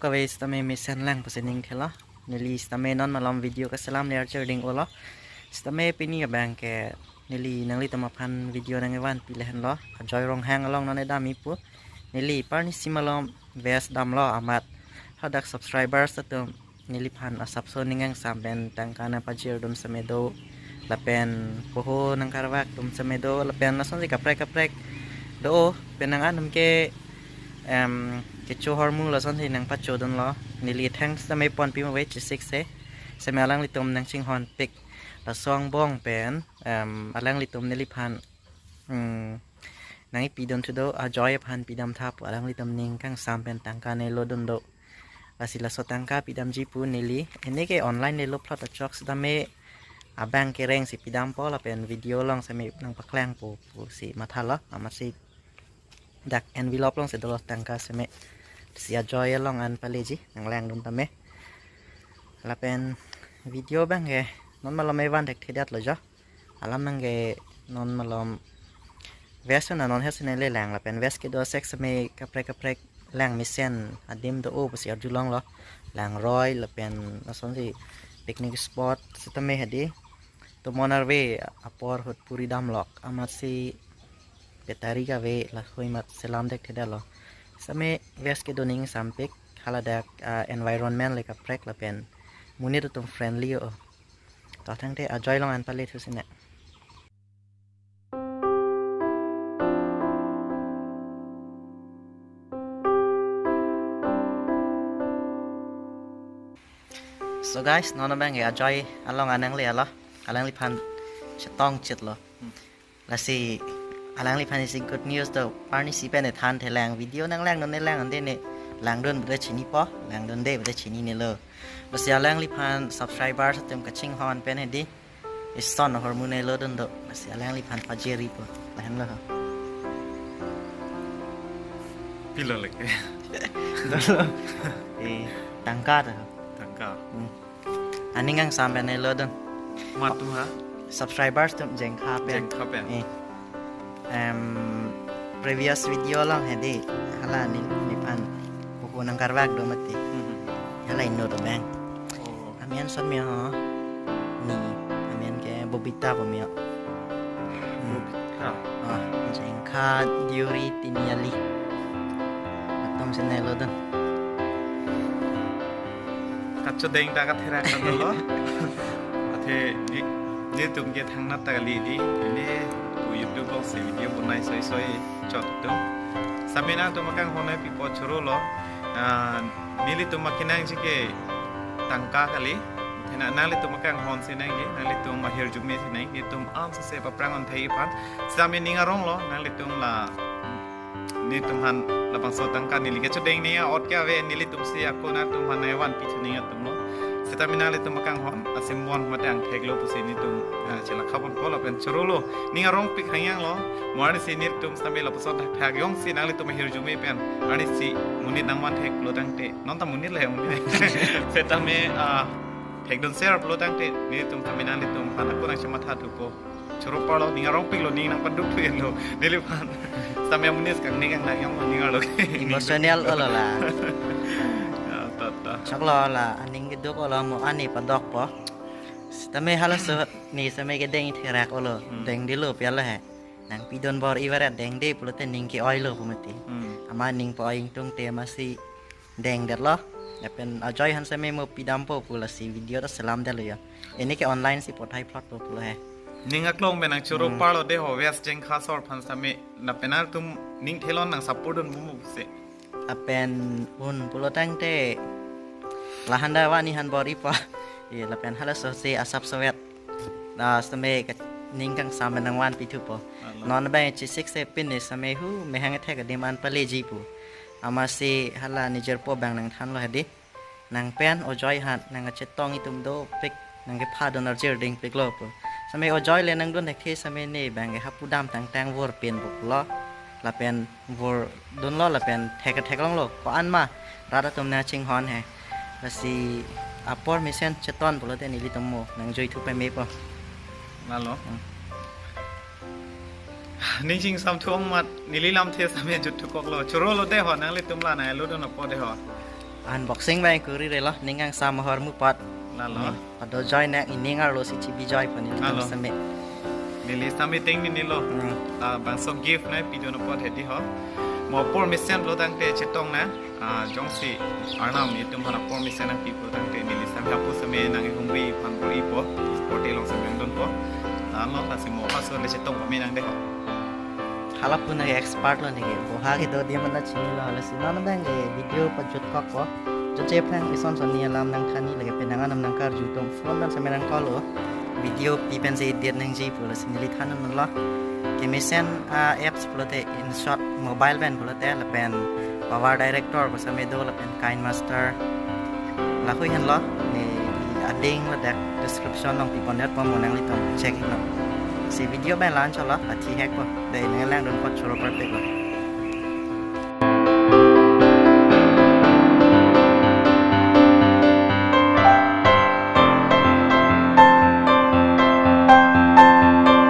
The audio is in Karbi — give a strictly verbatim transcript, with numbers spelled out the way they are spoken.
Kave sitame mesen lang pusi ning thelo. Neli sitame non malom video kaselam ler cherding olo. Sitame pini abang ke neli nanglitum aphan video nangkevan pilehenlo. Ajoy Ronghang along non edam ipu. Neli parni si malom vest damlo amat hadak subscribers atum neliphan asapso ning kangsam pen tangka nangpajirdun sitame do lapen poho nangkarvak atum sitame do lapen lasonsi kaprek kaprek do pen nang anum ke em kecho hormu lasonsi nangpachodunlo. Neli thanks sitame ponpi move chisik se sitame alanglitum nangchinghonpik laso angbong pen em alanglitum neliphan mm, nangpidun thudo Ajoy aphan pidam tha pu alanglitum ning kangsam pen tangka nelodun do. Lasi laso tangka pidamji pu neli. Ene ke online nelo plot achok sitame abang kereng si pidampo lapen video along sitame nangpaklangpo pusi mathalo amatsi dak envelope alongsi dolo tangka sitame si Ajoy along an paleji nanglangdun tame. Lapen video abang ke non malom evan thekthedetlo jo. Alam nang ke non malom vest na non het sene le lang lapen vest kedo sek sitame kaprek kaprek lang mesen adim do o pusi arjulonglo. Langroi lapen lasonsi picnic spot sitame hedi. Tomon arve apor ahut puri damlok amatsi battery kave lahui amat selam thekthedetlo. Sitame vest kedo ning sampik haladak ah, environment le kaprek lapen monit atum friendly o. To tangte Ajoy along an pale thu sine. So guys, non abang ke Ajoy along an nanglelo. Alangliphan chetong chitlo. Lasi alangliphan isi good news do parni si pen ethan thelang video nanglangdun ne langdun ne langdun bude chinipo langdunde bude chininelo. Lasi alangliphan subscribers atum kachinghon pen hedi ison hormu nelodun do. Lasi alangliphan pajiripo lahenlo. Pilo leke. Dolo. Eh, tangka to. Tangka. Hmm. Aning kangsam pen nelodun. Matum ha? Subscribers atum Jengkha pen. Jengkha pen. Eh. Em, previous video along hedi hala neliphan poho nangkarvak do mati. Mhm. Hala inut abang. Oh. Amen son mi ho. Ni amen ke Bobita pu mi ho. Hmm. Bobita. Ah, Jengkha Deuri Tiniali. Atum si nelodun. Kachodeng ta katherak kan dolo. Athe ni nitum ke thangnat ta kali di. Ini pu YouTube alongsi video bonai soi soi chot atum. Sitame nangtum akanghon pipo chorolo. Ah, nelitum akenangji ke tangka kali. Thena nanglitum akanghon si nangji, nanglitum ahirjume si nangji, nelitum amsi se paprangon thai aphan. Sitame ning aronglo, nanglitum la netum aphan labangso tangka neli kechodeng ne ot ke ave nelitum si ako nangtum aphan nangvanpi thu ning atumlo. Sitame nanglitum akanghon asimbon mate angtheklo pusi netum ah, chelakha ponpo lapen chorolo. Ning arongpik hangyanglo. Mo arnisi netum sitame lapuson thakthak jongsi nanglitum ahirjume pen arnisi monit nangvan theklo tangte. Non ta monit le monit. Sitame ah, thekdun share pulo tangte netum sitame nanglitum aphan ako nangchematha thupo. Choro parlo ning arongpiklo ning nangpaduk thu enlo neliphan. Sitame amonit kangni kangna jong ning arlo. Emotional olo la. Ya, ta ta. Choklo la aning keduk olo mo ani padokpo. Sitame halaso ni sitame kedeng therak olo. Hmm. Dengdelo pi hala he. Nangpidun bor-i varet dengde pulote ning ke-oilo pu mati. Hmm. Amat ning po-oi ingtungte amatsi dengdetlo. Lapen Ajoy aphan sitame mo pidampo pu lasi video ta selamdetlo ya. Ini ke online si pothai plot po pulo he. Ning aklong pen nangchoro Hmm. parlo de ho West Jengkha asor aphan sitame lapen nangtum ning thelon nang support dun mumu se. Lapen un pulo tangte lahanda vani han bor-ipo. Ye lapen halaso si asap sowet. Na sitame ke ning kangsam nangvanpi thupo. Alo. Non abang chisik se pini sitame hu mehang thek adim an paleji pu. Amatsi hala nijirpo abang nangthanlo hedi. Nang pen Ajoy aphan nangkachetong itum dopik nangkephadun arjir dingpiklo pu. Sitame Ajoy le nangdun thekthe sitame ne abang ke hapu dam tangtang vur pinpo pulo. Lapen vurdunlo lapen thek theklonglo ko-an ma rat atum nangchinghon he. Lasi apor mesen cheton pulote nelitum mo nangjui thu pemepo. Lalo. Ning chingsam thu ong mat neli lamthe sitame jut thukoklo. Chorolo de ho nanglitum la nanglo dun apo de ho. Unboxing bang kuri relo, ning kangsam ahormu apot. Lalo. Ado joy nang ining arlo si chibi joy pon ni Lalo. Same. Neli same ting ni nilo. Hmm. Ah, bangso gift nangpi dun apot hedi ho. Mo apor mesen lo tangte chetong nang. Ah, jongsi Arnam itum hana apor mesen nangpi pulo tangte neli same hapu same nang humri phan bor-ipo. Sporty long same dunpo. Lalo lasi mo paso le chetong kami nang de ho. Hala pu nang expert lo neke. Boha kedo dia mana chinilo, lasi non bang ke video pajut kok ko. Jut je phan ison son ni alam nangthan ni lake penang anam nangkarju tum phone dam same nang call lo. Video pi pensi edit nangji pulo si neli than non lo. Kemesen, ah, apps pulote InShot mobile pen pulote lapen PowerDirector pu same do lapen KineMaster. Lahui henlo, ne ading ladak description along pipondet po, mo nanglitum check iknon. Si video bang la-an cholo, athi hek po. Dei nanglang dun apot choro parpek lo.